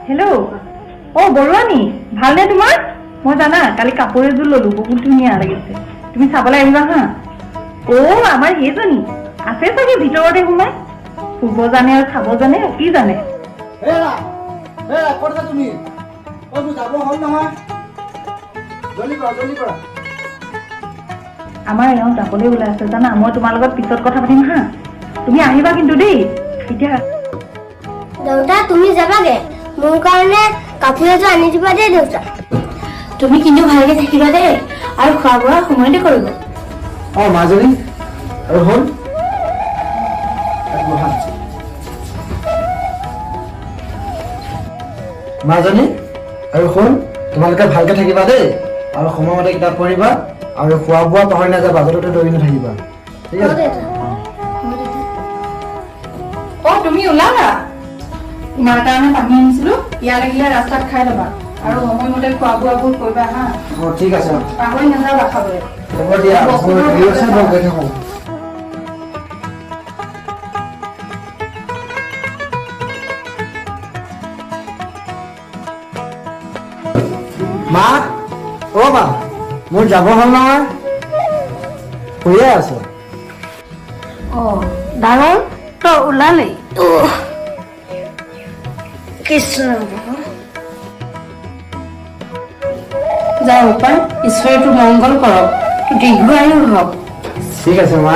Hello'. অ' বৰুৱানী, ভালনে তোমাৰ? মই জানা, কালি কাপোৰ এযোৰ ললো, বহুত ধুনীয়া লাগিছে। তুমি চাবলৈ আহিবা হা। অ' আমাৰ সেইজনী আছে চাগে ভিতৰতে সোমাই। শুব জানে আৰু খাব জানে, কি জানে। হেৰা হেৰা, ক'ত আছা তুমি? অ' মোৰ যাব হ'ল নহয়, জল্দি কৰা, জল্দি কৰা। আমাৰ এওঁ যাবলৈ ওলাই আছে জানা। মই তোমাৰ লগত পিছত কথা পাতিম হা। তুমি আহিবা কিন্তু দেই এতিয়া। দেউতা, তুমি যাবাগে, মোৰ কাৰণে কাপোৰ এযোৰ আনি দিবা দেই দেউতা। তুমি কিন্তু ভালকে থাকিবা দেই আৰু খোৱা বোৱা সময়তে কৰিব। অঁ, মাজনী আৰু হ'ল, বহা। মাজনী আৰু শুন, তোমালোকে ভালকে থাকিবা দেই আৰু সময়মতে কিতাপ পঢ়িবা আৰু খোৱা বোৱা পাহৰি নাযাবা, য'তে দৌৰি নাথাকিবা, ঠিক হ'ব আছে? দেউতা, হ'ব দেউতা। অ' তুমি ওলালা? তোমাৰ কাৰণে পানী আনিছিলো, পিয়াহ লাগিলে ৰাস্তাত খাই ল'বা আৰু সময়মতে খোৱা বোৱাবোৰ কৰিবা হা। অঁ, ঠিক আছে। পাহৰি নাযাবা খাবলৈ। হ'ব দিয়া, মোৰ দেৰি হৈছে, মই গৈ থাকোঁ। মা, অ' মা, মোৰ যাব হ'ল নহয়। শুইয়ে আছো। অ ডাঙৰ, তই ওলালি? কৃষ্ণ। যা উপায়, ঈশ্বৰে তোৰ মংগল কৰক, তোৰ দীৰ্ঘায়ু হওক। ঠিক আছে মা।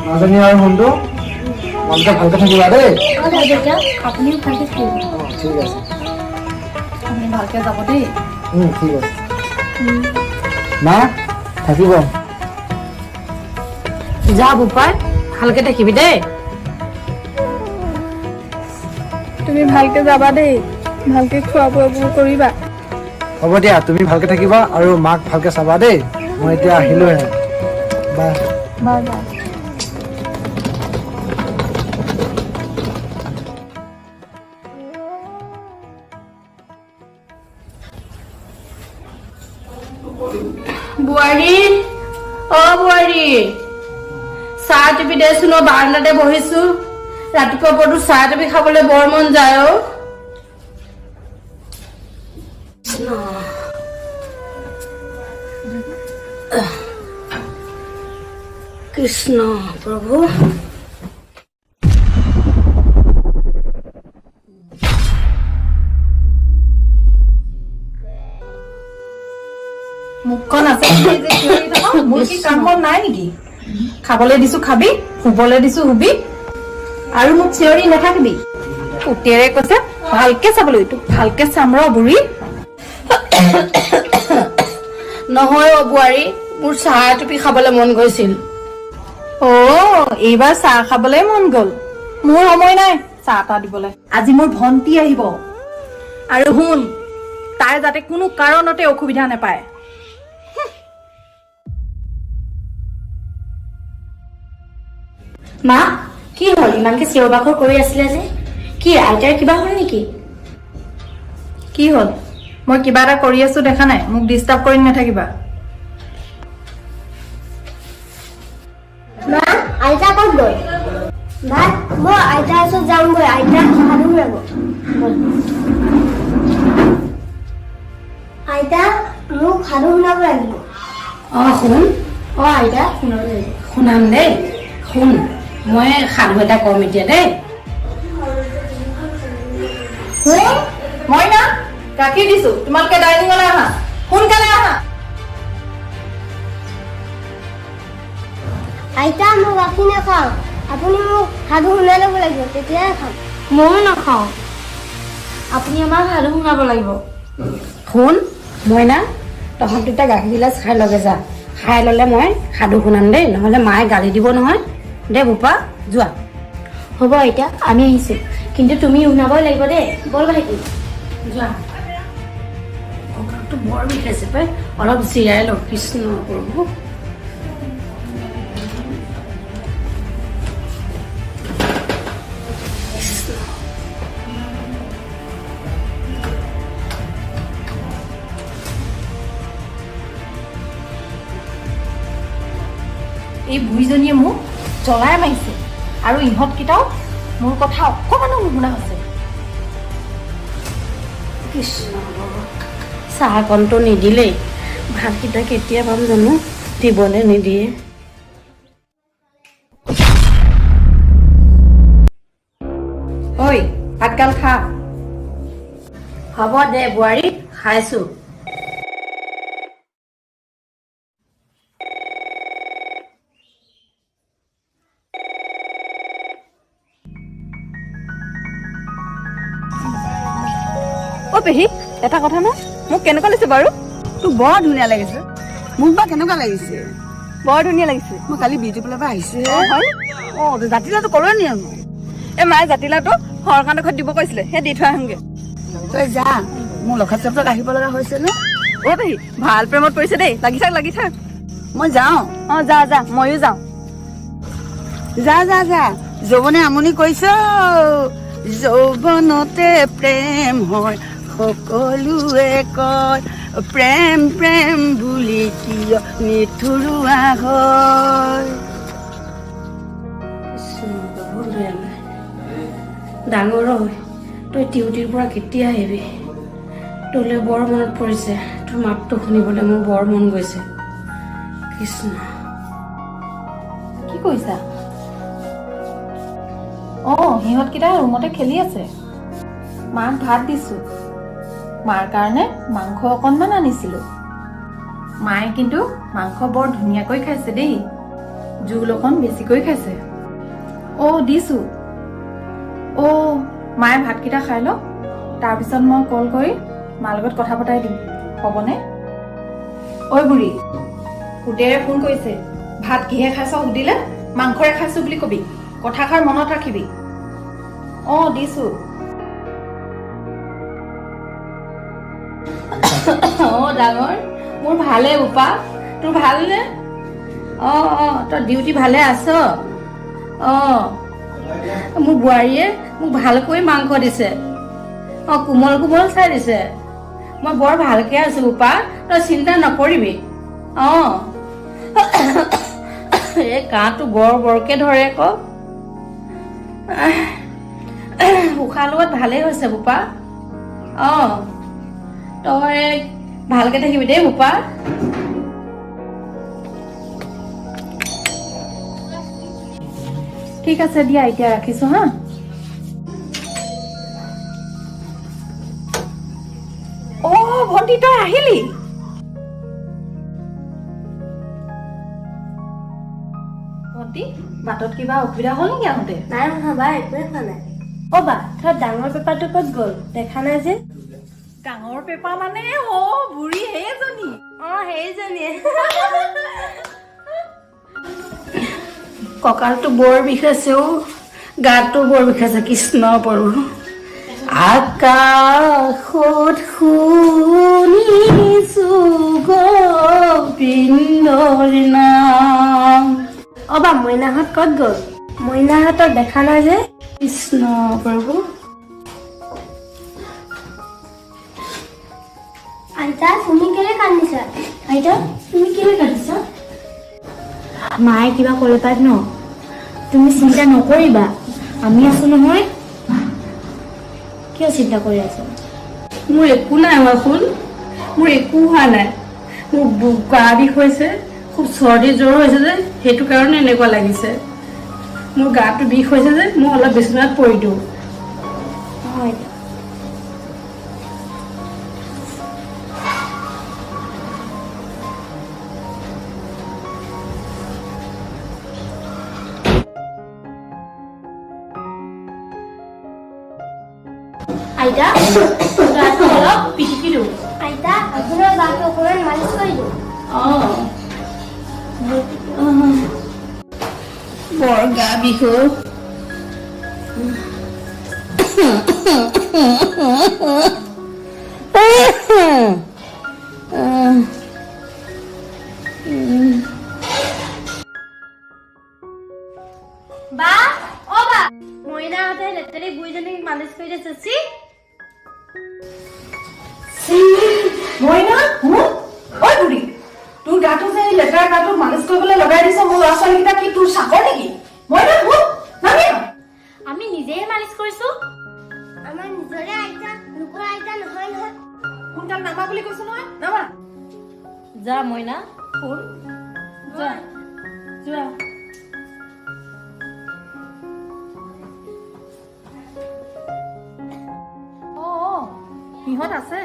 মাজনী আৰু সোণটো, তোমালোকে ভালকে থাকিবা দেই। হ'ব দেউতা, আপুনিও ভালকে থাকিব। অঁ, ঠিক আছে। আপুনি ভালকে যাব দেই। ঠিক আছে মা, থাকিব। যা বোপাই, ভালকে থাকিবি দেই। তুমি ভালকে যাবা দেই, ভালকে খোৱা বোৱাবোৰ কৰিবা। হ'ব দিয়া, তুমি ভালকে থাকিবা আৰু মাক ভালকে চাবা দেই। মই এতিয়া আহিলোহে, বাই। Bye bye. বোৱাৰী, অ বোৱাৰী, চাহ টিপি দেচোন অ, বাৰান্দাতে বহিছো। ৰাতিপুৱা পৰতো চাহ টিপি খাবলৈ বৰ মন যায় অ। কৃষ্ণ, কৃষ্ণ প্ৰভু। মুখখন আছে বুলি যে চিঞৰি থাক, মোৰ কি কাম বন নাই নেকি? খাবলৈ দিছো খাবি, শুবলৈ দিছো শুবি আৰু মোক চিঞৰি নাথাকিবি। পুতেৰে কৈছে ভালকে চাবলৈ, তোক ভালকে চাম ৰ বুঢ়ী। নহয় অ বোৱাৰী, মোৰ চাহ এটুপি খাবলৈ মন গৈছিল। অ, এইবাৰ চাহ খাবলৈ মন গ'ল। মোৰ সময় নাই চাহ তাহ দিবলৈ। আজি মোৰ ভন্টি আহিব আৰু শুন, তাই যাতে কোনো কাৰণতে অসুবিধা নাপায়। মা, কি হ'ল? ইমানকে চিঞৰ বাখৰ কৰি আছিলে যে, কি আইতাৰ কিবা হ'ল নেকি? কি হ'ল? মই কিবা এটা কৰি আছো দেখা নাই? মোক ডিষ্টাৰ্ব কৰি নাথাকিবা। মা, আইতা ক'ত গ'ল? ভাই, মই আইতাৰ ওচৰত যামগৈ, আইতাক সাধু শুনাব। আইতা, মোক সাধু শুনাব লাগিব। অ শুন। অ আইতা, শুনাব লাগিব। শুনাম দেই, শুন, মই সাধু এটা কম এতিয়া দেই। শুন মইনা, গাখীৰ দিছো, তোমালোকে ডাইনিঙলৈ আহা, সোনকালে আহা। আইতা, মই গাখীৰ নাখাওঁ। আপুনি মোক সাধু শুনাই ল'ব লাগিব, তেতিয়াহে খাম। ময়ো নাখাওঁ, আপুনি আমাক সাধু শুনাব লাগিব। শুন মইনা, তহঁত দুটা গাখীৰ গিলাচ খাই লগে যা। খাই ল'লে মই সাধু শুনাম দেই, নহ'লে মায়ে গালি দিব নহয়। দে বোপা, যোৱা। হ'ব আইতা, আমি আহিছোঁ, কিন্তু তুমি শুনাবই লাগিব দেই। ব'ল ভাইটি। যোৱা। কঁকালটো বৰ বিষাইছে পাই, অলপ জিৰাই লওঁ। কৃষ্ণ প্ৰভু। এই বুঢ়ীজনীয়ে মোক জ্বলাই মাৰিছে আৰু ইহঁতকেইটাও মোৰ কথা অকণমানো নুশুনা হৈছে। কৃষ্ণ, চাহকণটো নিদিলেই, ভাতকেইটা কেতিয়া পাম জানো, দিবনে নিদিয়ে? ঐ, ভাতগাল খা। হ'ব দে বোৱাৰী, খাইছো। অ পেহী, এটা কথা ন, মোক কেনেকুৱা লাগিছে বাৰু? তোক বৰ ধুনীয়া লাগিছে। মোক বা কেনেকুৱা লাগিছে? বৰ ধুনীয়া লাগিছে। মই কালি বিউটি পাৰ্লাৰ পৰা আহিছোহে। অ, জাতিলাওটো ক'লৈ নিয়ানো? এই মায়ে জাতিলাওটো সৰকান্ত ঘৰত দিব কৈছিলে, সেই দি থৈ আহোঁগে। তই যা, মোৰ লখাত চাপত আহিব লগা হৈছে নে? অ পেহী, ভাল প্ৰেমত পৰিছে দেই। লাগি থাক, লাগি থাক। মই যাওঁ। অ, যা যা, ময়ো যাওঁ। যা যা যা, যৌৱনে আমনি কৰিছ। যৌৱনতে প্ৰেম হয় সকলোৱে কয়, প্ৰেম প্ৰেম বুলি কিয় নিঠৰুৱা হয়? কৃষ্ণ প্ৰভু দয়াময়। ডাঙৰ হৈ তই ডিউটিৰ পৰা কেতিয়া আহিবি? তোলৈ বৰ মনত পৰিছে। তোৰ মাতটো শুনিবলৈ মোৰ বৰ মন গৈছে, কৃষ্ণ। কি কৰিছা? অ, সিহঁতকেইটা ৰুমতে খেলি আছে। মাক ভাত দিছো। মাৰ কাৰণে মাংস অকণমান আনিছিলো। মায়ে কিন্তু মাংস বৰ ধুনীয়াকৈ খাইছে দেই, জোল অকণ বেছিকৈ খাইছে। অ, দিছো। অ, মায়ে ভাতকেইটা খাই লওক, তাৰপিছত মই কল কৰি মাৰ লগত কথা পতাই দিম, হ'বনে? ঐ বুঢ়ী, পুতেৰে ফোন কৰিছে। ভাত কিহে খাইছ সুধিলে মাংসৰে খাইছো বুলি কবি। কথাষাৰ মনত ৰাখিবি। অ, দিছো। অ ডাঙৰ, মোৰ ভালে বোপা, তোৰ ভালনে? অ অ তই ডিউটি ভালে আছ? অ, মোৰ বোৱাৰীয়ে মোক ভালকৈ মাংস দিছে। অ, কোমল কোমল চাই দিছে। মই বৰ ভালকে আছো বোপা, তই চিন্তা নকৰিবি। অ, এই কাহটো বৰ বৰকে ধৰে আকৌ। উশাহ লোৱাত ভালেই হৈছে বোপা। অ, তই ভালকে থাকিবি দেই বোপা। ঠিক আছে দিয়া, এতিয়া ৰাখিছো হা। অ ভণ্টি, তই আহিলি? ভণ্টি, বাটত কিবা অসুবিধা হ'ল নেকি আহোঁতে? নাই হোৱা বা, একোৱে হোৱা নাই। অ বা, তই ডাঙৰ পেপাৰটো ক'ত গ'ল, দেখা নাই যে? ডাঙৰ পেপা মানে? অ বুঢ়ী, সেইজনী? অ, সেইজনীয়ে। কঁকালটো বৰ বিষাইছে অ, গাটো বৰ বিষাইছে। কৃষ্ণ প্ৰভু। আকাশত শুনিছো গোবিন্দৰ নাম। অ বা, মইনাহঁত ক'ত গ'ল? মইনাহঁতক দেখা নাই যে? কৃষ্ণ প্ৰভু। আইতা, তুমি কেলে কান্দিছা? আইতা, তুমি কেলে কান্দিছা? মায়ে কিবা ক'লে পাত ন? তুমি চিন্তা নকৰিবা, আমি আছো নহয়। কিয় চিন্তা কৰি আছা? মোৰ একো নাই হোৱা সোণ, মোৰ একো হোৱা নাই। মোৰ গা বিষ হৈছে, খুব চৰ্দি জ্বৰ হৈছে যে, সেইটো কাৰণে এনেকুৱা লাগিছে। মোৰ গাটো বিষ হৈছে যে, মই অলপ বিচনাত পৰি দিওঁ। হয়। আইতা। গাটো অলপ পিটিকি দিওঁ। আইতা, আপোনাৰ গাটো অকণমান মালিচ কৰি দিওঁ। অঁ, বৰ গা বিষ অ'। বা, অ বা, মইনাহঁতে লেতেৰী বুঢ়ীজনীক মালিচ কৰি দিছে। চি। মইনা, শুন। ঐ বুঢ়ী, তোৰ গাটো যে এই লেতেৰা গাটো মালিচ কৰিবলৈ লগাই দিছ মোৰ ল'ৰা ছোৱালীকেইটা কি তোৰ চাকৰ নেকি? মই না শুন, নামি আহ। আমি নিজেহে মালিচ কৰিছো। আমাৰ নিজৰে আইতা, লোকৰ আইতা নহয় নহয়। সোনকালে নামা বুলি কৈছো নহয়, নামা। যা মইনা, শুন, যা যোৱা। অ অ, সিহঁত আছে।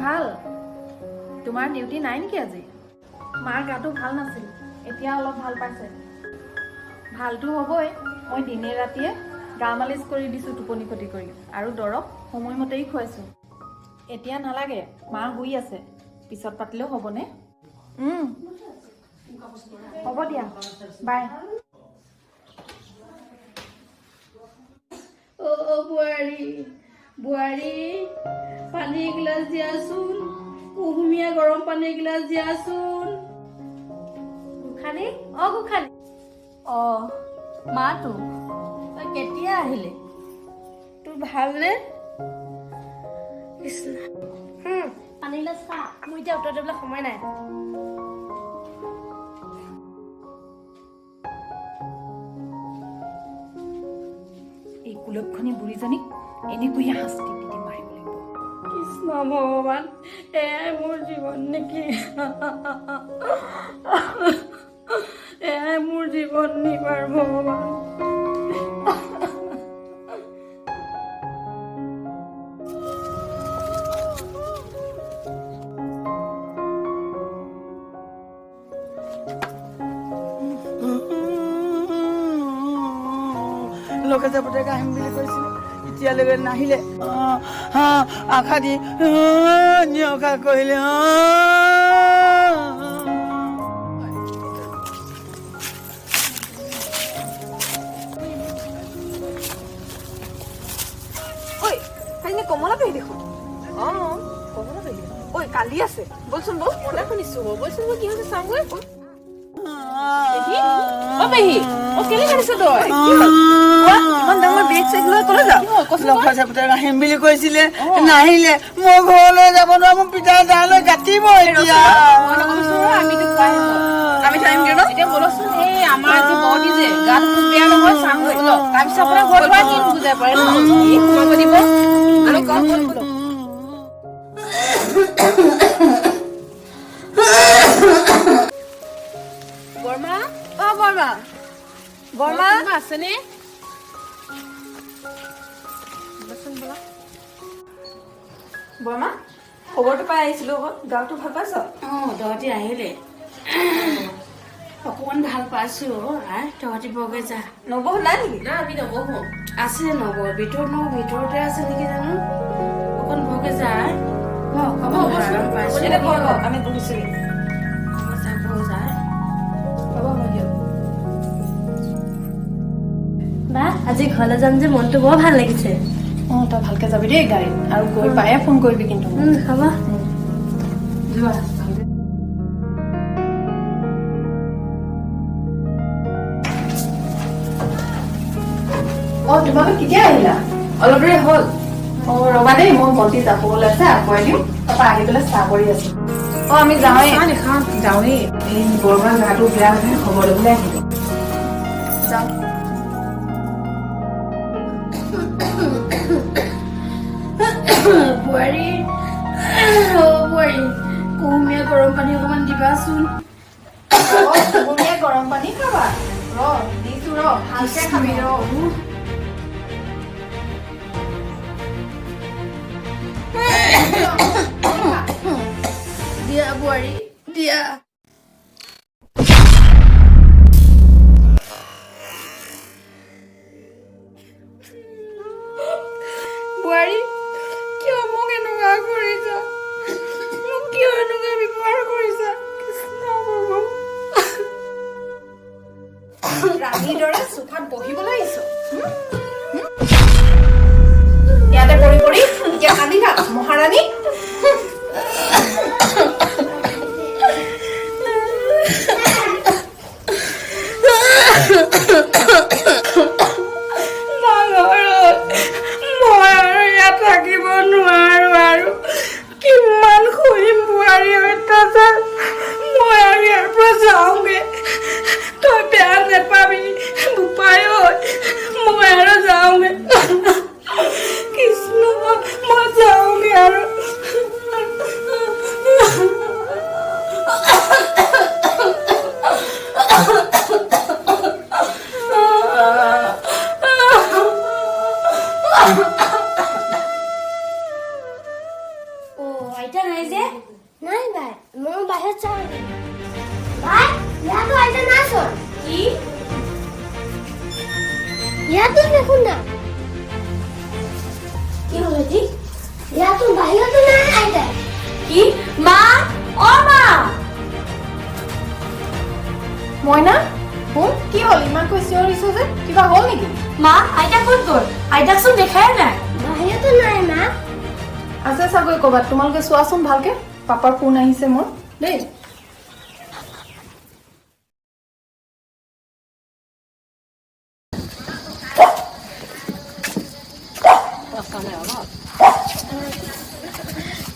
ভাল। তোমাৰ ডিউটি নাই নেকি আজি? মাৰ গাটো ভাল নাছিল, এতিয়া অলপ ভাল পাইছে। ভালটো হ'বই, মই দিনে ৰাতিয়ে গা মালিচ কৰি দিছোঁ টোপনি ক্ষতি কৰি, আৰু দৰৱ সময়মতেই খুৱাইছোঁ। এতিয়া নালাগে, মা শুই আছে, পিছত পাতিলেও হ'বনে? হ'ব দিয়া, বাই। অ বোৱাৰী, বোৱাৰী, পানী এগিলাচ দিয়াচোন, কুহুমীয়া গৰম পানী এগিলাচ দিয়াচোন। গোসানী, অ গোসানী। অ মাতো, তই কেতিয়া আহিলি? তোৰ ভালনে? কৃষ্ণ। পানী গিলাচ খা, মোৰ এতিয়া উত্তৰ দিবলৈ সময় নাই। এই কুলক্ষণী বুঢ়ীজনীক এনেকৈয়ে শাস্তি দি দি মাৰিব লাগিব। কৃষ্ণ ভগৱান, এয়াই মোৰ জীৱন নেকি? এয়াই মোৰ জীৱন নি বাৰু ভগৱান? লগে পুতেক আহিম বুলি কৈছিলে, এতিয়ালৈকে নাহিলে। আশা দি নিয়কা কৰিলে। ঐ, তাইনে কমলা পেহী দেখোন। অ কমলা পেহী, ঐ কালি আছে, বলচোন বল। মনে শুনিছো, বলচোন বল, কি হৈছে চাওঁগৈ। পেহী, অ পেহী, অ কেলে কান্দিছ তই? কি হ'ল? কোৱা, ইমান ডাঙৰ বেগ চেগ লৈ কলৈ যাৱ? লখৰ পুতেক আহিম বুলি কৈছিলে, নাহিলে। মই ঘৰলৈ যাব নোৱাৰো, মোৰ পিতাই দালৈ কাটিব এতিয়া। আমি থৈ আহিমগৈ ন? এতিয়া ব'লচোন, এই আমাৰ আজি বৰদি যে গাটো খুব বেয়া নহয়, চাওঁগৈ ব'লক। তাৰপিছত আপোনাৰ ঘৰত থোৱা কি বুজাই পাৰে ন? এই সোমাব দিব, আমি কম, ব'ল ব'লক। বৰ্মা, অ বৰ্মা, বৰ্মা কোনোবা আছেনে? ব'লচোন ব'লক। বৰ্মা, খবৰটো পাই আহিছিলো আকৌ, গাটো ভাল পাইছ? অ তহঁতি আহিলে অকণমান ভাল পাইছো। আই, তহঁতি বৰগে যা। নবৌ নাই নেকি? না, আমি নবহো। আছে নবৌ, ভিতৰত নবৌ ভিতৰতে আছে নেকি জানো। অকণ বৰগে যা আই। মই অকণমান আৰাম পাইছো। এতিয়া বহ, বহ, আমি বহিছোগে। যা, বহ যা। হ'ব হ'ব দিয়ক। বা, আজি ঘৰলৈ যাম যে, মনটো বৰ ভাল লাগিছে। অ তই ভালকে যাবি দেই গাড়ীত, আৰু গৈ পায়ে ফোন কৰিবি কিন্তু মোক। হ'ব। যোৱা ভালকে। অ তোমালোক কেতিয়া আহিলা? অলপ দেৰি হ'ল। অ ৰবা দেই, মই ভণ্টি যাবলৈ আছে, আগুৱাই দিম, তাৰপৰা আহি পেলাই চাহ কৰি আছো। অ আমি যাওঁৱেই। চাহ নাখাওঁ, যাওঁৱেই। এই বৰমাৰ গাটো বেয়া নহয়, খবৰ ল'বলৈ আহিলো। যাওঁ। বোৱাৰী, অ বোৱাৰী, কুহুমীয়া গৰম পানী অকণমান দিবাচোন। অ কুহুমীয়া গৰম পানী খাবা? ৰ দিছো, ৰ, ভালকে খাবি ৰ। দিয়া বোৱাৰী, দিয়া। বোৱাৰী, কিয় মোক এনেকুৱা কৰিছা? মোক কিয় এনেকুৱা ব্যৱহাৰ কৰিছা? কৃষ্ণ প্ৰভু। ৰাণীৰ দৰে চোফাত বহিবলৈ আহিছ, হুম? হুম? ইয়াতে পৰি পৰি এতিয়া কান্দি থাক মহাৰাণী। মই আৰু ইয়াত থাকিব নোৱাৰো আৰু। কিমান সহিম বোৱাৰী অত্যাচাৰ? অ আইতা নাই যে? নাই বাই, মই বাহিৰত চাওঁ। বাই, ইয়াতো আইতা নাইচোন। কি? ইয়াতো দেখোন না। কি হ'ল ভাইটি? ইয়াতো বাহিৰতো নাই আইতা। কি? মা, অ মা! মইনা, শুন, কি হ'ল? ইমানকৈ চিঞৰিছ যে, কিবা হ'ল নেকি? মা, আইতা ক'ত গ'ল? আইতাকচোন দেখাই নাই। বাহিৰতো নাই মা। আছে চাগৈ ক'ৰবাত, তোমালোকে চোৱাচোন ভালকে। পাপাৰ ফোন আহিছে মোৰ দেই।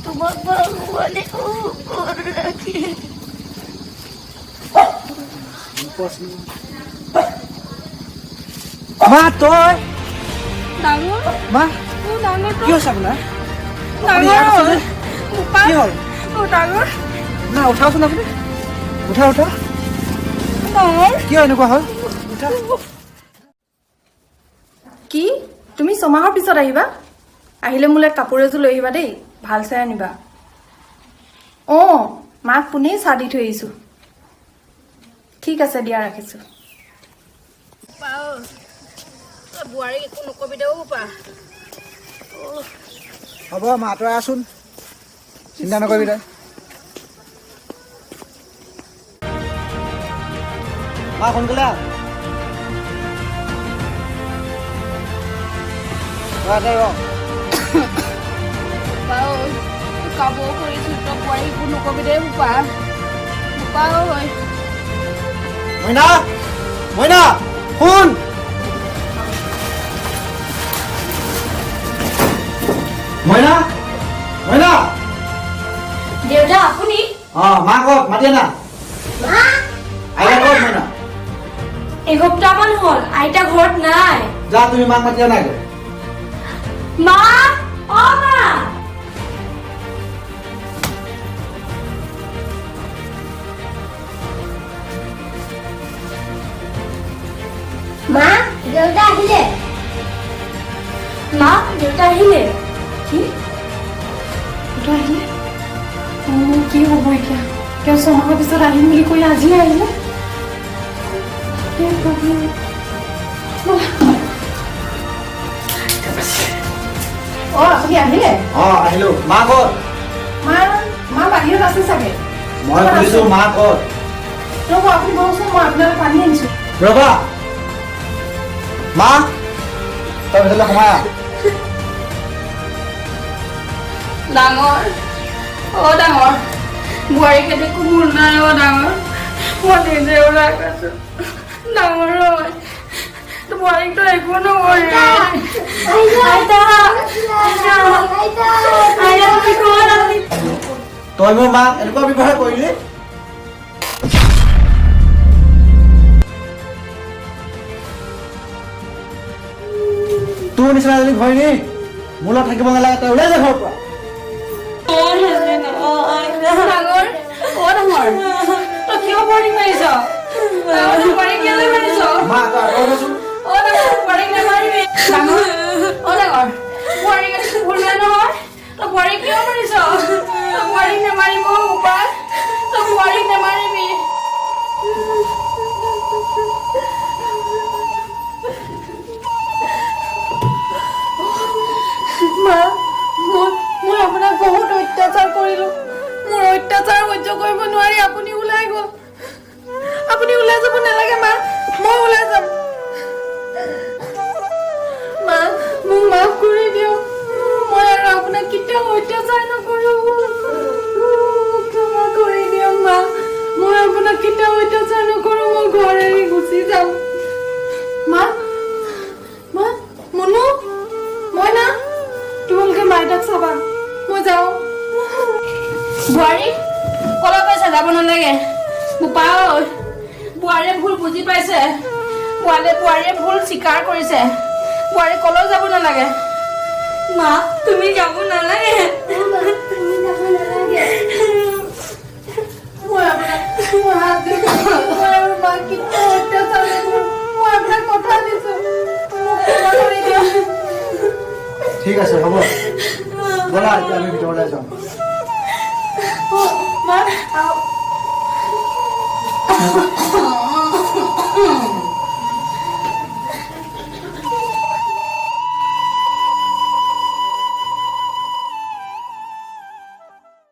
তোমাক ভগৱানে ৰাখি। মা, তই? ডাঙৰ। মা। ডাঙৰ। কি হৈছে আপোনাৰ? আপুনি ইয়াত আছে যে? কি হ'ল? ডাঙৰ। না, উঠাওচোন আপুনি, উঠা উঠা। ডাঙৰ। কিয় এনেকুৱা হ'ল? উঠা। কি? তুমি 6 মাহৰ পিছত আহিবা? আহিলে মোলৈ কাপোৰ এযোৰ লৈ আহিবা দেই, ভাল চাই আনিবা। অঁ, মাক পোনেই চাহ দি থৈ আহিছোঁ। ঠিক আছে দিয়া, ৰাখিছোঁ। বোৱাৰীক একো নকবি দেও বোপা। হ'ব মা, তই আছোন, চিন্তা নকৰিবি তই। মা, সোনকালে আহ। ৰ, ইয়াতে ৰ। বোপা ঐ, কাবৌ কৰিছো, তই বোৱাৰীক একো নকবি দেই বোপা, বোপা ঐ। মইনা, মইনা, শুন। মইনা, মইনা! দেউতা, আপুনি? অ মা ক'ত? মাতি আনা। মা! আইতা ক'ত মইনা? এসপ্তাহমান হ'ল, আইতা ঘৰত নাই। যা, তুমি মাক মাতি আনাগৈ। মা, অ মা! মা, দেউতা আহিলে। মা, দেউতা আহিলে। কি? দেউতা আহিলে? অঁ, কি হ'ব এতিয়া? তেওঁ 6 মাহৰ পিছত আহিম বুলি কৈ আজি আহিলে। হে প্ৰভু! অ, আপুনি আহিলে? অ, আহিলো। মা ক'ত? মা, মা বাহিৰত আছে চাগে। মই সুধিছো, মা ক'ত? ৰ'ব, আপুনি বহকচোন, মই আপোনালৈ পানী আনিছোঁ। ৰ'বা। মা, তই ভিতৰলৈ সোমাই আহ। ডাঙৰ, অ ডাঙৰ, বোৱাৰীক একো ভুল নাই। অ ডাঙৰ, মই নিজে ওলাই গৈছো। ডাঙৰ ঐ, বোৱাৰীকতো একো নকৰিবি। আইতা! আইতা! আইতা, তুমি ক'ত আছিলা? তই মোৰ মাক এনেকুৱা ব্যৱহাৰ কৰিলি? তোৰ নিচিনা এজনী ঘৈণী মোৰ লগত থাকিব নালাগে। তই ওলাই যা ঘৰৰ পৰা। ডাঙৰ, অ ডাঙৰ, তই কিয় বোৱাৰীক মাৰিছ? ডাঙৰ, বোৱাৰীক কেলৈ মাৰিছ? মা, তই আঁতৰ হচোন। অ ডাঙৰ, বোৱাৰীক নামাৰিবি। ডাঙৰ, অ ডাঙৰ, বোৱাৰীক একো ভুল নাই নহয়। তই বোৱাৰীক কিয় মাৰিছ? তই বোৱাৰীক নামাৰিব বোপা, তই বোৱাৰীক নামাৰিবি। মা, মই আপোনাক বহুত অত্যাচাৰ কৰিলো। মোৰ অত্যাচাৰ সহ্য কৰিব নোৱাৰি আপুনি ওলাই গ'ল। আপুনি ওলাই যাব নালাগে মা, মই ওলাই যাম। মা, মোক মাফ কৰি দিয়ক। মই আৰু আপোনাক কেতিয়াও অত্যাচাৰ নকৰো। মোক ক্ষমা কৰি দিয়ক মা, মই আপোনাক কেতিয়াও অত্যাচাৰ নকৰো। মই ঘৰ এৰি গুচি যাম। মা, মা, মুনু, মইনা, তোমালোকে মাইতাক চাবা, মই যাওঁ। বোৱাৰী, কলৈ গৈছে? যাব নালাগে বোপা ঐ। বোৱাৰীয়ে ভুল বুজি পাইছে। বোৱাৰীয়ে ভুল স্বীকাৰ কৰিছে। বোৱাৰী, কলৈ যাব নালাগে। মা, তুমি যাব নালাগে। তুমি যাব নালাগে। মই আপোনাক, মই হাত দিছো, মই আৰু মাক কেতিয়াও অত্যাচাৰ নকৰো। মই আপোনাক কথা দিছো। মোক ক্ষমা কৰি দিয়ক। ঠিক আছে, হ'ব, ব'লা, এতিয়া আমি ভিতৰলৈ যাওঁ। মা।